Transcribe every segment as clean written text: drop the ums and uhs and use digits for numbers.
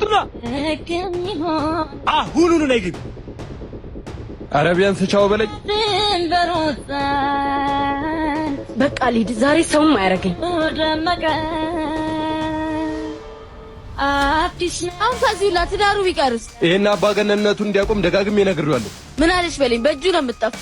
ፍርቱና አሁኑኑ ነይ ግቢ። ኧረ ቢያንስ ቻው በለኝ። በቃ ልሂድ። ዛሬ ሰውም አያደርገኝ። አሁን ከዚህ ለትዳሩ ቢቀርስ ይሄን አባገነንነቱን እንዲያቆም ደጋግሜ ነግሬዋለሁ። ምን አለሽ በለኝ። በእጁ ነው የምጠፍ።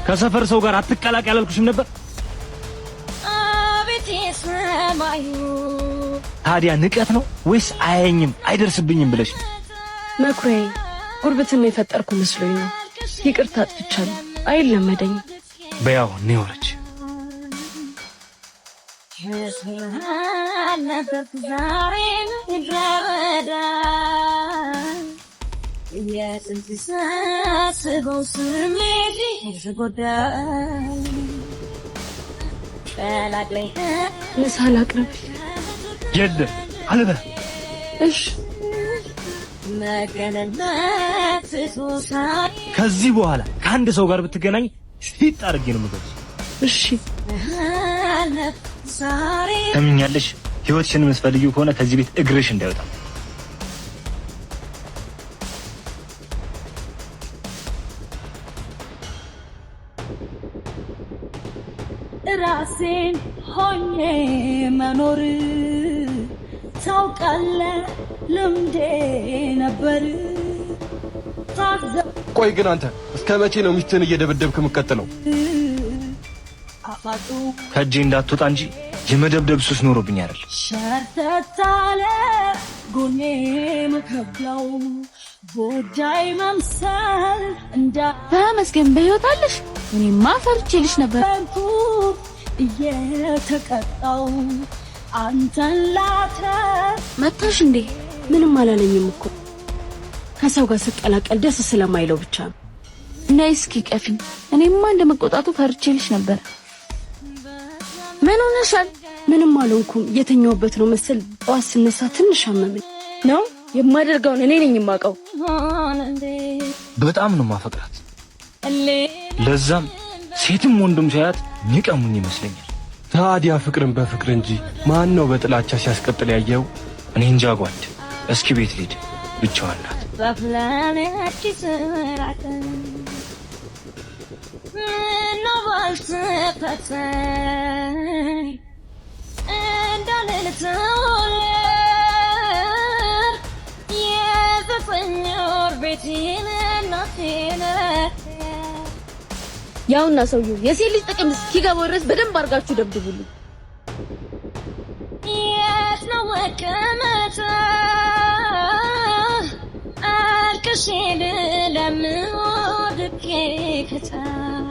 ከሰፈር ሰው ጋር አትቀላቀል አላልኩሽም ነበር? ታዲያ ንቀት ነው ወይስ አያየኝም አይደርስብኝም ብለሽ ነው? መኩሪያዬ፣ ጉርብትና የፈጠርኩ መስሎኝ ነው። ይቅርታ አጥፍቻለሁ። አይለመደኝም። በያው ነይ ወረች። ምሳ ላቅርብልህ? የለም አልበላም። እሺ። ከዚህ በኋላ ከአንድ ሰው ጋር ብትገናኝ ሲጥ አድርጌ ነው የምገልጽ። እሺ። ተምኛለሽ። ህይወትሽን የምትፈልጊው ከሆነ ከዚህ ቤት እግርሽ እንዳይወጣ። ራሴን ሆኜ መኖር ታውቃለህ ልምዴ ነበር። ቆይ ግን አንተ እስከ መቼ ነው ሚስትህን እየደበደብክ የምትቀጥለው? አፋጡ ከእጄ እንዳትወጣ እንጂ የመደብደብ ሱስ ኖሮብኝ አይደል። ሸርተታለ ጎኔ መከብለው ጎዳይ መምሰል እንዳ ተመስገን በህይወት አለሽ። እኔማ ፈርቼልሽ ነበር። ከንቱ እየተቀጣው አንተን ላትረፍ መታሽ እንዴ? ምንም አላለኝም እኮ ከሰው ጋር ስቀላቀል ደስ ስለማይለው ብቻ ነው። ነይ እስኪ ቀፊኝ። እኔማ እንደ መቆጣቱ ፈርቼልሽ ነበር። ምን ሆነሻል? ምንም አልሆንኩም። የተኛሁበት ነው መሰል። ጠዋት ስነሳ ትንሽ አመመኝ። ነው የማደርገውን እኔ ነኝ የማውቀው። በጣም ነው ማፈቅራት። ለዛም ሴትም ወንድም ሳያት ሚቀሙኝ ይመስለኛል። ታዲያ ፍቅርን በፍቅር እንጂ ማን ነው በጥላቻ ሲያስቀጥል ያየው? እኔ እንጃ ጓድ። እስኪ ቤት ልሂድ፣ ብቻዋን ናት። ያውና ሰውዬው የሴት ልጅ ጥቅም እስኪገባው ድረስ በደንብ አድርጋችሁ ደብድቡልኝ። የት ነው መቀመጫ? አልቅሼ ልለምን ወድቄ ከታች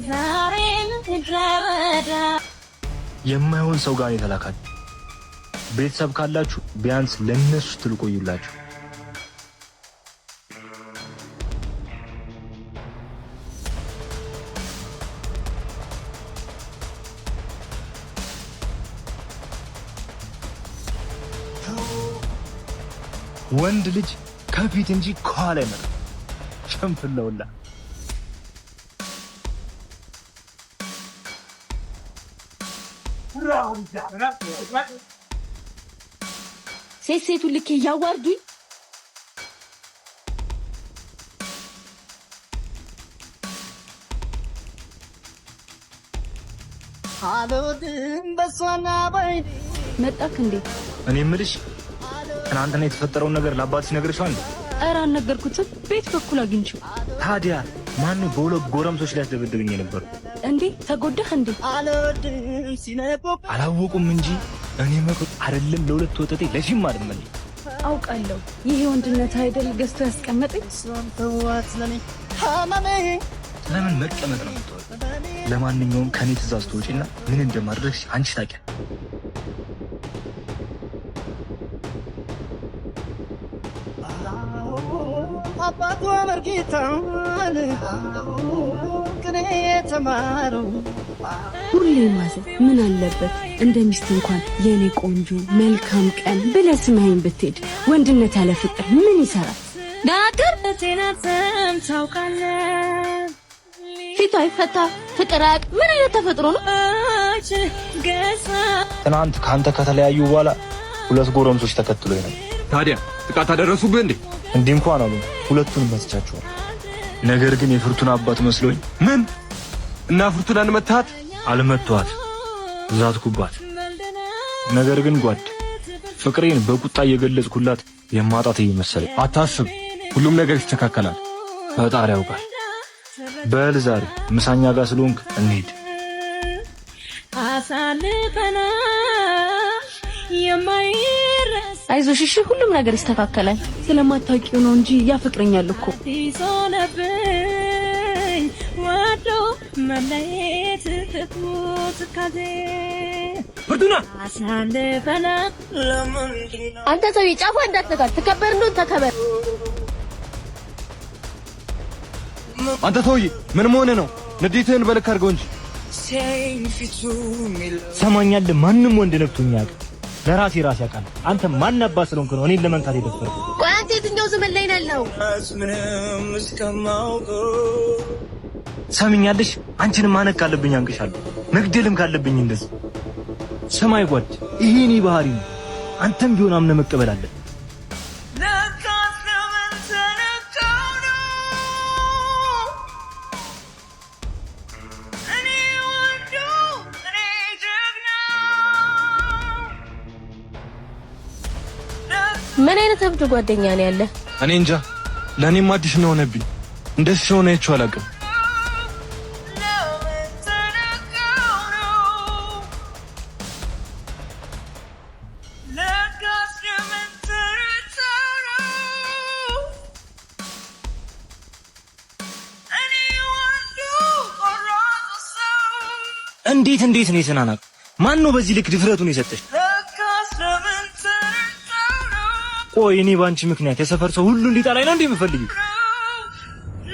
ዛሬ ምድረ በዳ የማይሆን ሰው ጋር የተላካችሁ ቤተሰብ ካላችሁ ቢያንስ ለነሱ ስትሉ ቆዩላችሁ። ወንድ ልጅ ከፊት እንጂ ከኋላ አይመጣም። ሸንፍለውላ ሴት ሴቱን ልኬ እያዋርዱኝ መጣክ እንዴ? እኔ የምልሽ ትናንትና የተፈጠረውን ነገር ለአባትሽ ነግረሽዋል? ኧረ አልነገርኩትም። ቤት በኩል አግኝቼው። ታዲያ ማነው በሁለት ጎረምሶች ሊያስደበድብኝ የነበረው? እንዴ ተጎዳህ እንዴ? አላወቁም እንጂ እኔ መክሩ አይደለም ለሁለት ወጠጤ ለሺም አልመለኝ። አውቃለሁ። ይሄ ወንድነት አይደል ገዝቶ ያስቀመጠኝ። ለምን መቀመጥ ነው የምትወደው? ለማንኛውም ከኔ ትእዛዝ ትወጪና ምን እንደማድረግሽ አንቺ ታውቂያለሽ። አባቷ መርጌታን ቅኔ የተማረው ሁሌ ማዘን ምን አለበት? እንደ ሚስት እንኳን የኔ ቆንጆ መልካም ቀን ብለህ ስመኸኝ ብትሄድ፣ ወንድነት ያለ ፍቅር ምን ይሰራል? ደህና አደር። ጤናትም ታውቃለህ። ፊቱ አይፈታ፣ ፍቅር አያውቅ። ምን አይነት ተፈጥሮ ነው? ገዛ ትናንት ከአንተ ከተለያዩ በኋላ ሁለት ጎረምሶች ተከትሎኝ ነው። ታዲያ ጥቃት አደረሱብህ እንዴ? እንዲህ እንኳን አሉ፣ ሁለቱን መትቻቸዋል። ነገር ግን የፍርቱን አባት መስሎኝ። ምን? እና ፍርቱናን መታት? አልመቷት፣ ዛትኩባት። ነገር ግን ጓድ ፍቅሬን በቁጣ እየገለጽኩላት የማጣት እየመሰለኝ። አታስብ፣ ሁሉም ነገር ይስተካከላል። ፈጣሪ ያውቃል። በል ዛሬ ምሳኛ ጋር ስለሆንክ እንሂድ። አሳልፈናል የማይረሳ አይዞሽ፣ እሺ፣ ሁሉም ነገር ይስተካከላል። ስለማታውቂው ነው እንጂ ያፈቅረኛል እኮ። ይዞነብኝ ወዶ መለየት ፍቅሩ ትካዜ ፍርቱና! አሳልፈናል። አንተ ሰውዬ ጫፏ እንዳትነካት። ተከበር እንደሆን ተከበር። አንተ ሰውዬ ምን መሆንህ ነው? ንዴትህን በልክ አድርገው እንጂ። ሰማኛለህ? ማንም ወንድ ነክቶኝ አያውቅም። ለራሴ ራሴ ያውቃል። አንተ ማን አባት ስለሆንክ ነው እኔን ለመንካት የደፈርከው? ቆይ አንተ የትኛው ዘመን ላይ ነው ያለኸው? ሰምኛለሽ? አንቺንም ማነቅ ካለብኝ አንቅሻለሁ፣ መግደልም ካለብኝ እንደዚህ። ሰማይ ጓድ፣ ይሄ እኔ ባህሪ ነው። አንተም ቢሆን አምነህ መቀበል አለብህ። ለካስ ለምን ተነካው ነው እኔ ወንዱ እኔ ጀግና። ምን አይነት እብድ ጓደኛ ነው ያለ? እኔ እንጃ፣ ለእኔም አዲስ ነው ሆነብኝ። እንደዚህ ሲሆን አይቼው አላውቅም። ለምን ተነካው ነው ለካስ ለምን ተረታው ነው እኔ ወንዱ ቆራጡ ሰው። እንዴት እንዴት ነው የተናናቅ? ማን ነው በዚህ ልክ ድፍረቱን የሰጠሽ? ለካስ ለምን ተረታው ነው። ቆይ እኔ በአንቺ ምክንያት የሰፈር ሰው ሁሉ እንዲጠላኝ ነው እንዴ የምፈልጊው?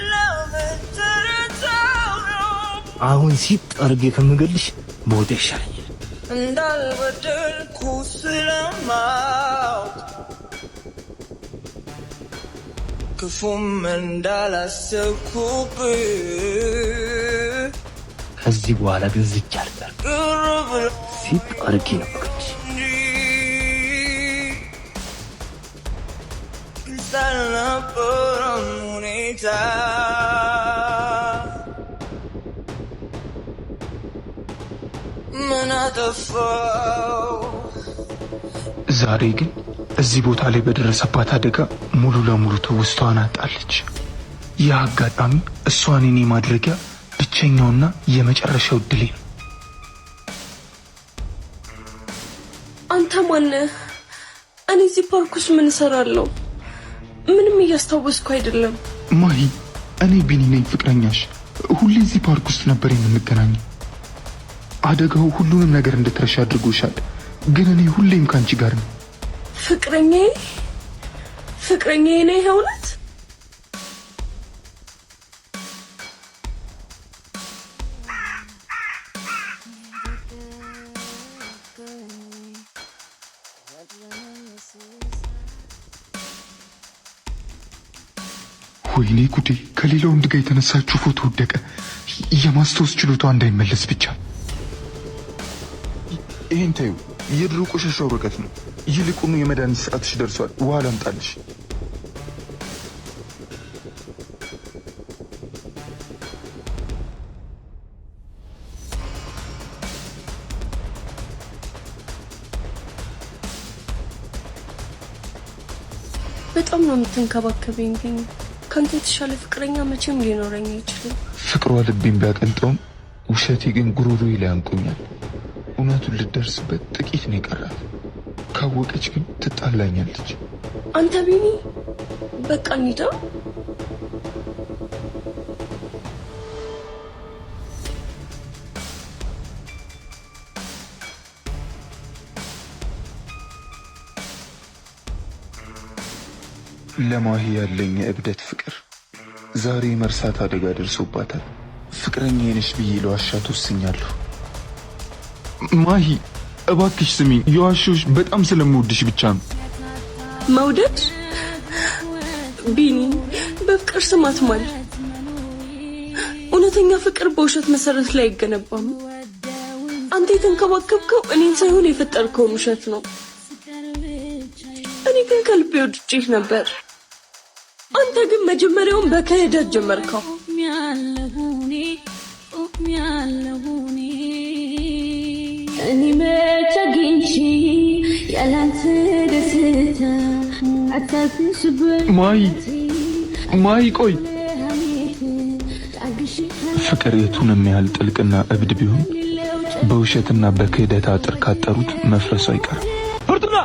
ለምን ተረታው ነው። አሁን ሲጥ አድርጌ ከምገልሽ በወጣ ይሻለኛል። እንዳልበደልኩ ስለማውቅ ክፉም እንዳላሰብኩብህ ከዚህ በኋላ ግን ዝች አልቀርም። ቅር ብሎ ሲጥ አድርጌ ነው የምገልሽ። እንጂ ግልጽ አልነበረም ሁኔታ። ምን አጠፋው? ዛሬ ግን እዚህ ቦታ ላይ በደረሰባት አደጋ ሙሉ ለሙሉ ትውስታዋን አጣለች። ይህ አጋጣሚ እሷን የኔ ማድረጊያ ብቸኛውና የመጨረሻው እድሌ ነው። አንተ ማነህ? እኔ እዚህ ፓርክ ውስጥ ምን እሰራለሁ? ምንም እያስታወስኩ አይደለም። ማሂ፣ እኔ ቢኒ ነኝ ፍቅረኛሽ። ሁሌ እዚህ ፓርክ ውስጥ ነበር የምንገናኘው። አደጋው ሁሉንም ነገር እንድትረሻ አድርጎሻል። ግን እኔ ሁሌም ከአንቺ ጋር ነኝ። ፍቅረኛዬ ፍቅረኛዬ ነው ይሄ እውነት? ወይኔ ጉዴ! ከሌላ ወንድ ጋር የተነሳችው ፎቶ ወደቀ። የማስታወስ ችሎቷ እንዳይመለስ ብቻ። ይህን ተይው፣ የድሮ ቆሻሻ ወረቀት ነው። ይልቁኑ የመድኃኒት ሰዓትሽ ደርሷል። ውሃ ላምጣልሽ። በጣም ነው የምትንከባከበኝ ቢኒ። ከአንተ የተሻለ ፍቅረኛ መቼም ሊኖረኝ አይችልም። ፍቅሯ ልቤን ቢያቀልጠውም ውሸቴ ግን ጉሮሮዬ ላይ አንቆኛል። እውነቱን ልደርስበት ጥቂት ነው የቀራት። ካወቀች ግን ትጣላኛለች። አንተ ቢኒ፣ በቃ እንሂዳ። ለማሂ ያለኝ የእብደት ፍቅር ዛሬ መርሳት አደጋ ደርሶባታል። ፍቅረኛዬ ነሽ ብዬ ለዋሻት ወስኛለሁ። ማሂ እባክሽ ስሚኝ፣ የዋሸሁሽ በጣም ስለምወድሽ ብቻ ነው። መውደድ ቢኒ፣ በፍቅር ስም አትማል። እውነተኛ ፍቅር በውሸት መሰረት ላይ አይገነባም። አንተ የተንከባከብከው እኔን ሳይሆን የፈጠርከውን ውሸት ነው። እኔ ግን ከልቤ ወድጄህ ነበር። አንተ ግን መጀመሪያውን በክህደት ጀመርከው። እኔ መች አግኝቼ ያላንተ ደስታ አታስብበት። ማሂ ማሂ ቆይ፣ ፍቅር የቱንም ያህል ጥልቅና እብድ ቢሆን በውሸትና በክህደት አጥር ካጠሩት መፍረሱ አይቀርም። ፍርቱና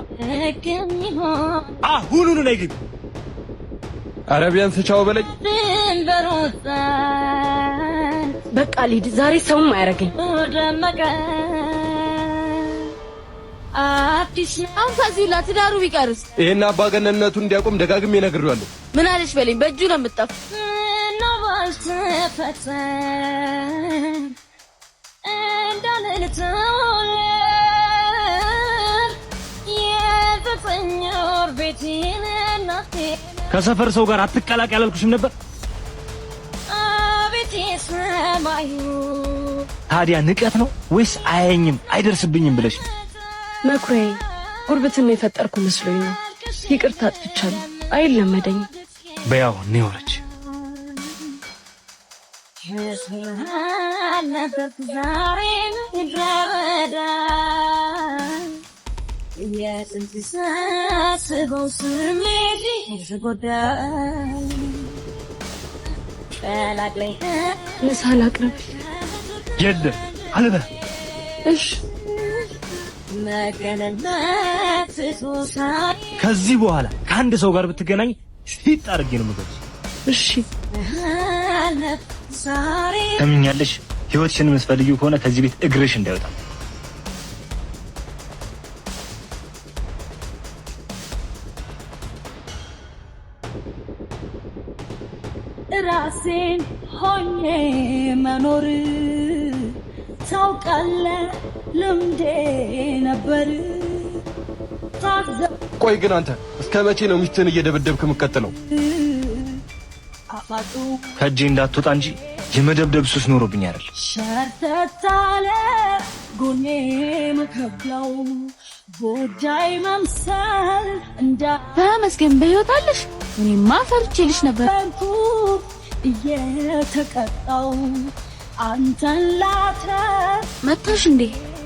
አሁኑኑ ነይ ግቢ። ኧረ ቢያንስ ቻው በለኝ። በቃ ልሂድ። ዛሬ ሰውም አያደርገኝ። አሁን ከዚህ ሁላ ትዳሩ ቢቀርስ? ይሄን አባገነንነቱን እንዲያቆም ደጋግሜ ነግሬዋለሁ። ምን አለሽ በለኝ፣ በእጁ ነው የምጠፍ። ከሰፈር ሰው ጋር አትቀላቅ ያላልኩሽም ነበር? ታዲያ ንቀት ነው ወይስ አያየኝም አይደርስብኝም ብለሽ ነው? መኩሪያዬ፣ ጉርብትና የፈጠርኩ መስሎኝ ነው። ይቅርታ አጥፍቻለሁ። አይለመደኝም። በያው እኔ ወረች ምሳ ላቅርብልህ? የለም አልበላም። እሺ። ከዚህ በኋላ ከአንድ ሰው ጋር ብትገናኝ ሲጥ አድርጌ ነው የምገልጽ። እሺ። ተምኛለሽ። ህይወትሽን የምትፈልጊው ከሆነ ከዚህ ቤት እግርሽ እንዳይወጣ። ራሴን ሆኜ መኖር ታውቃለህ፣ ልምዴ ነበር። ቆይ ግን አንተ እስከ መቼ ነው ሚስትህን እየደበደብክ የምትቀጥለው? ከእጄ እንዳትወጣ እንጂ የመደብደብ ሱስ ኖሮብኝ አይደል። ሸርተታለ ጎኔ መከብለው ጎዳይ መምሰል እንዳ ተመስገን በህይወት አለሽ። እኔማ ፈርቼልሽ ነበር። እንዳንኩ እየተቀጣው አንተን ላትረፍ መታሽ እንዴ?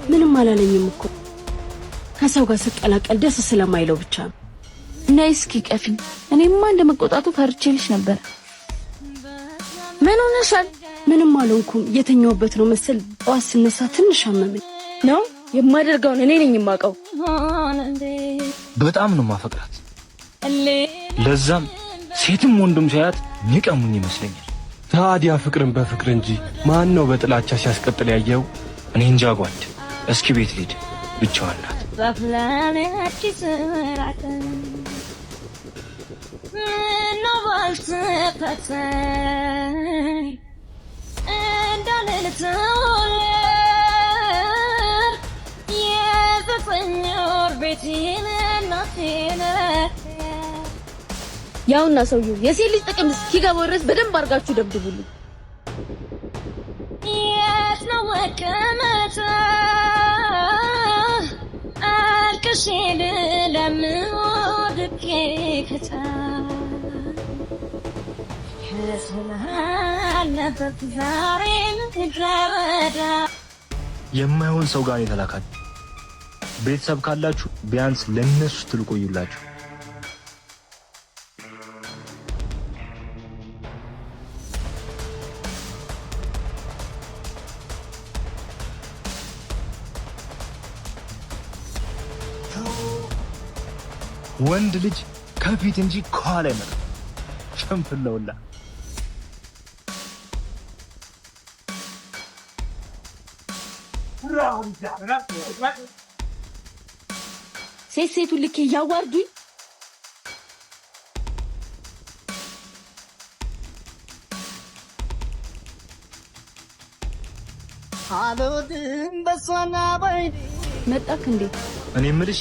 ምንም አላለኝም እኮ ከሰው ጋር ስቀላቀል ደስ ስለማይለው ብቻ ነው። ነይ እስኪ ቀፊኝ። እኔማ እንደመቆጣቱ ፈርቼልሽ ነበር። ምን ሆነሻል? ምንም አልሆንኩም። የተኛሁበት ነው መሰል። ጠዋት ስነሳ ትንሽ አመመኝ ነው የማደርገውን እኔ ነኝ የማውቀው። በጣም ነው ማፈቅራት። ለዛም ሴትም ወንድም ሳያት ሚቀሙኝ ይመስለኛል። ታዲያ ፍቅርን በፍቅር እንጂ ማን ነው በጥላቻ ሲያስቀጥል ያየው? እኔ እንጃ ጓድ። እስኪ ቤት ልሂድ፣ ብቻዋን ናት። ያውና ሰውዬው የሴት ልጅ ጥቅም እስኪገባው ድረስ በደንብ አድርጋችሁ ደብድቡልኝ። የት ነው መቀመጫ? አልቅሼ ልለምን ወድቄ ከጫፍ ስላለበት ዛሬ ምድረ በዳ የማይሆን ሰው ጋር የተላካችሁ። ቤተሰብ ካላችሁ ቢያንስ ለነሱ ስትሉ ቆዩላችሁ። ወንድ ልጅ ከፊት እንጂ ከኋላ አይመጣም። ሸንፍለውላ ሴት ሴቱን ልኬ እያዋርዱኝ አልወድም በሷና ባይኔ። መጣክ እንዴ? እኔ የምልሽ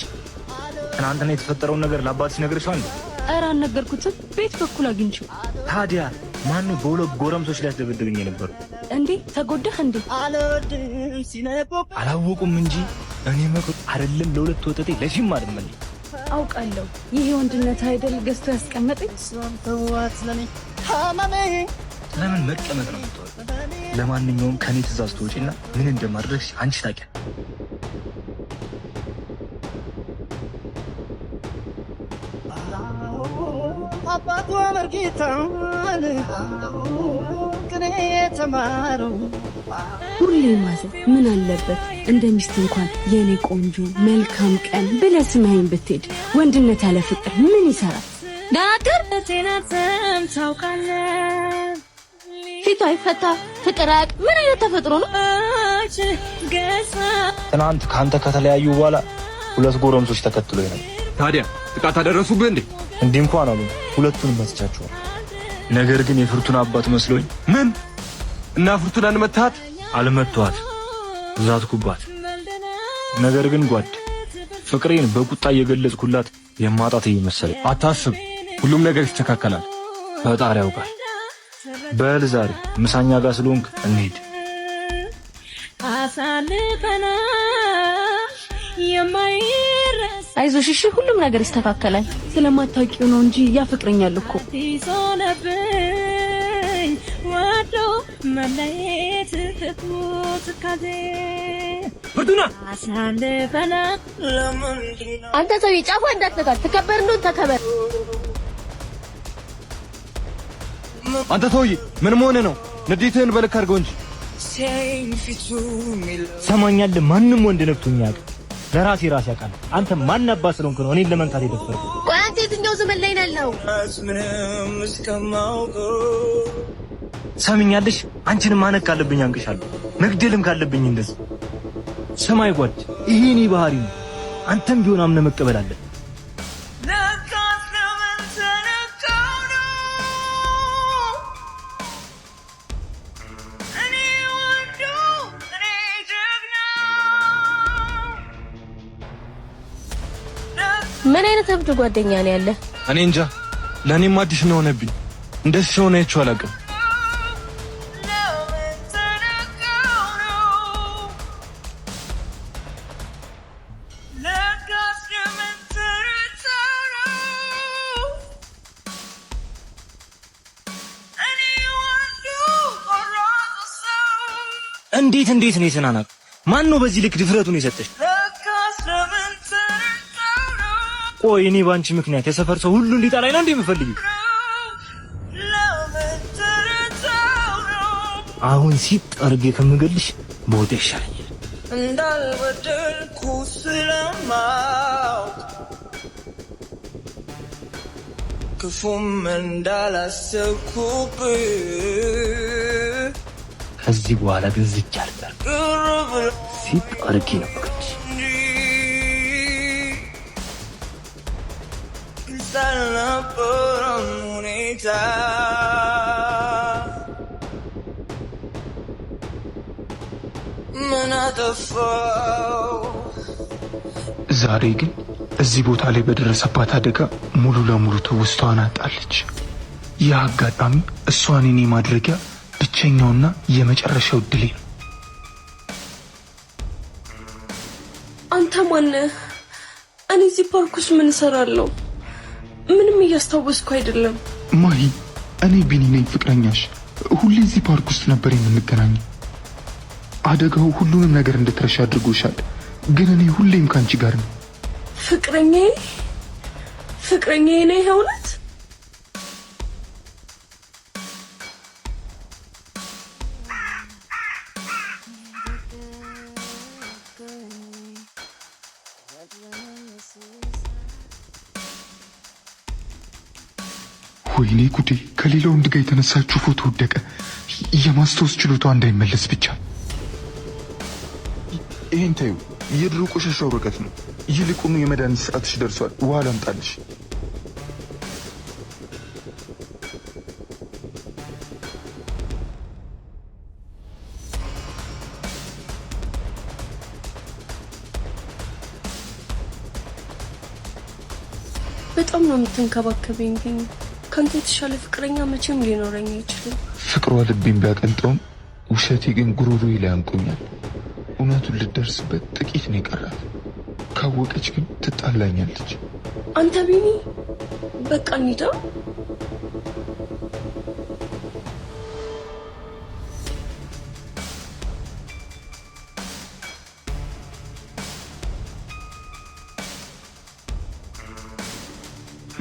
ትናንትና የተፈጠረውን ነገር ለአባትሽ ነግረሽዋል? ኧረ አልነገርኩትም። ቤት በኩል አግኝቼው። ታዲያ ማነው በሁለት ጎረምሶች ሊያስደበድብኝ የነበረው? እንዴ ተጎዳህ እንዴ? አልወድም ሲነቁብኝ። አላወቁም እንጂ እኔ መክሩ አይደለም ለሁለት ወጠጤ ለሺም አልመለኝ። አውቃለሁ። ይሄ ወንድነት አይደል ገዝቶ ያስቀመጠኝ። እሷን ተዋት ለኔ ህመሜ። ለምን መቀመጥ ነው የምትወደው? ለማንኛውም ከኔ ትእዛዝ ትወጪና ምን እንደማድረግሽ አንቺ ታውቂያለሽ። አባቷ መርጌታን ቅኔ የተማረው። ሁሌ ማዘን ምን አለበት እንደ ሚስት እንኳን የኔ ቆንጆ መልካም ቀን ብለህ ስመኸኝ ብትሄድ። ወንድነት ያለ ፍቅር ምን ይሰራል? ደናገር ጤናትም ታውቃለህ። ፊቱ አይፈታ ፍቅር አያውቅ። ምን አይነት ተፈጥሮ ነው? ገዛ ትናንት ከአንተ ከተለያዩ በኋላ ሁለት ጎረምሶች ተከትሎኝ ነበር። ታዲያ ጥቃት አደረሱብህ እንዴ? እንዲህ እንኳን አሉ፣ ሁለቱንም መትቻቸዋል። ነገር ግን የፍርቱን አባት መስሎኝ ምን እና ፍርቱናን መታት? አልመቷት፣ ዛትኩባት። ነገር ግን ጓድ ፍቅሬን በቁጣ እየገለጽኩላት የማጣት እየመሰለኝ። አታስብ፣ ሁሉም ነገር ይስተካከላል። ፈጣሪ ያውቃል። በል ዛሬ ምሳኛ ጋር ስለሆንክ እንሂድ። አሳልፈናል የማይረሳ አይዞሽ እሺ፣ ሁሉም ነገር ይስተካከላል። ስለማታውቂው ነው እንጂ ያፈቅረኛል እኮ። ሆነብኝ ወዶ መለየት ፍቅሩ ትካዜ ፍርቱና አሳልፈናል። ለምንድነው አንተ ሰውዬ ጫፏ እንዳትነካት። ተከበር እንደሆን ተከበር። አንተ ሰውዬ ምን መሆንህ ነው? ንዴትህን በልክ አድርገው እንጂ። ሲያየኝ ፊቱ የሚለው ሰማኛለህ? ማንም ወንድ ነክቶኝ አያውቅም። ለራሴ ራሴ ያውቃል። አንተ ማን አባት ስለሆንክ ነው እኔን ለመንካት የደፈርከው? ቆይ አንተ የትኛው ዘመን ላይ ነው ያለኸው? ምንም እስከማውቀው ሰምኛለሽ? አንቺንም ማነቅ ካለብኝ አንቅሻለሁ፣ መግደልም ካለብኝ እንደዚህ። ሰማይ ጓድ ይሄ እኔ ባህሪ ነው። አንተም ቢሆን አምነህ መቀበል አለብህ። ለካስ ለምን ተነካው ነው እኔ ወንዱ እኔ ጀግናው። ምን አይነት እብድ ጓደኛ ነው ያለ? እኔ እንጃ፣ ለእኔም አዲስ ነው ሆነብኝ። እንደዚህ ሲሆን አይቼው አላውቅም። ለምን ተነካው ነው ለካስ ለምን ተረታው ነው እኔ ወንዱ ቆራጡ ሰው። እንዴት እንዴት ነው የተናናቅ? ማን ነው በዚህ ልክ ድፍረቱን የሰጠሽ? ለካስ ለምን ተረታው ነው ቆይ እኔ በአንቺ ምክንያት የሰፈር ሰው ሁሉ እንዲጠላኝ ነው እንዴ የምፈልጊው? ለምን ተረታው ነው አሁን ሲጥ አድርጌ ከምገልሽ በወጣ ይሻለኛል። እንዳልበደልኩ ስለማውቅ ክፉም እንዳላሰብኩብህ ከዚህ በኋላ ግን ዝች አልቀርም። ቅር ብሎ ሲጥ አድርጌ ነው የምገልሽ። እንጂ ግልጽ አልነበረም ሁኔታ። ምን አጠፋው? ዛሬ ግን እዚህ ቦታ ላይ በደረሰባት አደጋ ሙሉ ለሙሉ ትውስታዋን አጣለች። ይህ አጋጣሚ እሷን የኔ ማድረጊያ ብቸኛውና የመጨረሻው እድሌ ነው። አንተ ማነህ? እኔ እዚህ ፓርክ ውስጥ ምን እሰራለሁ? ምንም እያስታወስኩ አይደለም። ማሂ፣ እኔ ቢኒ ነኝ ፍቅረኛሽ። ሁሌ እዚህ ፓርክ ውስጥ ነበር የምንገናኘው። አደጋው ሁሉንም ነገር እንድትረሻ አድርጎሻል፣ ግን እኔ ሁሌም ከአንቺ ጋር ነኝ። ፍቅረኛዬ ፍቅረኛዬ ነው ይሄ እውነት? ወይኔ ጉዴ! ከሌላ ወንድ ጋር የተነሳችው ፎቶ ወደቀ። የማስታወስ ችሎቷ እንዳይመለስ ብቻ። ይህን ተይው፣ የድሮ ቆሻሻ ወረቀት ነው። ይልቁኑ የመድኃኒት ሰዓትሽ ደርሷል። ውሃ ላምጣልሽ። በጣም ነው የምትንከባከበኝ ቢኒ። ከአንተ የተሻለ ፍቅረኛ መቼም ሊኖረኝ አይችልም። ፍቅሯ ልቤን ቢያቀልጠውም ውሸቴ ግን ጉሮሮዬ ላይ አንቆኛል። እውነቱን ልደርስበት ጥቂት ነው የቀራት። ካወቀች ግን ትጣላኛለች። አንተ ቢኒ፣ በቃ እንሂዳ።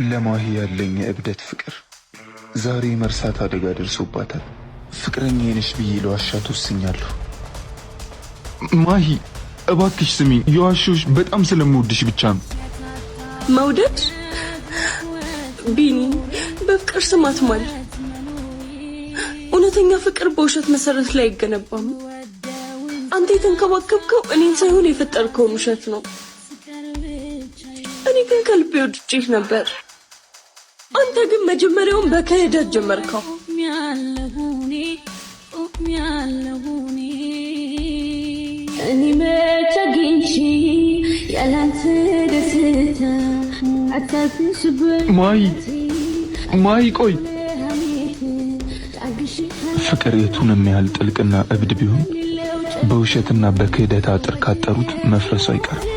ለማሂ ያለኝ የእብደት ፍቅር ዛሬ መርሳት አደጋ ደርሶባታል። ፍቅረኛዬ ነሽ ብዬ ለዋሻት ወስኛለሁ። ማሂ እባክሽ ስሚኝ፣ የዋሾሽ በጣም ስለምወድሽ ብቻ ነው። መውደድ ቢኒ፣ በፍቅር ስም አትማል። እውነተኛ ፍቅር በውሸት መሰረት ላይ አይገነባም። አንተ የተንከባከብከው እኔን ሳይሆን የፈጠርከውን ውሸት ነው። እኔ ግን ከልቤ ወድጄህ ነበር። አንተ ግን መጀመሪያውን በክህደት ጀመርከው። እኔ መች አግኝቼ ያላንተ ደስታ አታፍስበት። ማሂ ማሂ፣ ቆይ። ፍቅር የቱንም ያህል ጥልቅና እብድ ቢሆን በውሸትና በክህደት አጥር ካጠሩት መፍረሱ አይቀርም።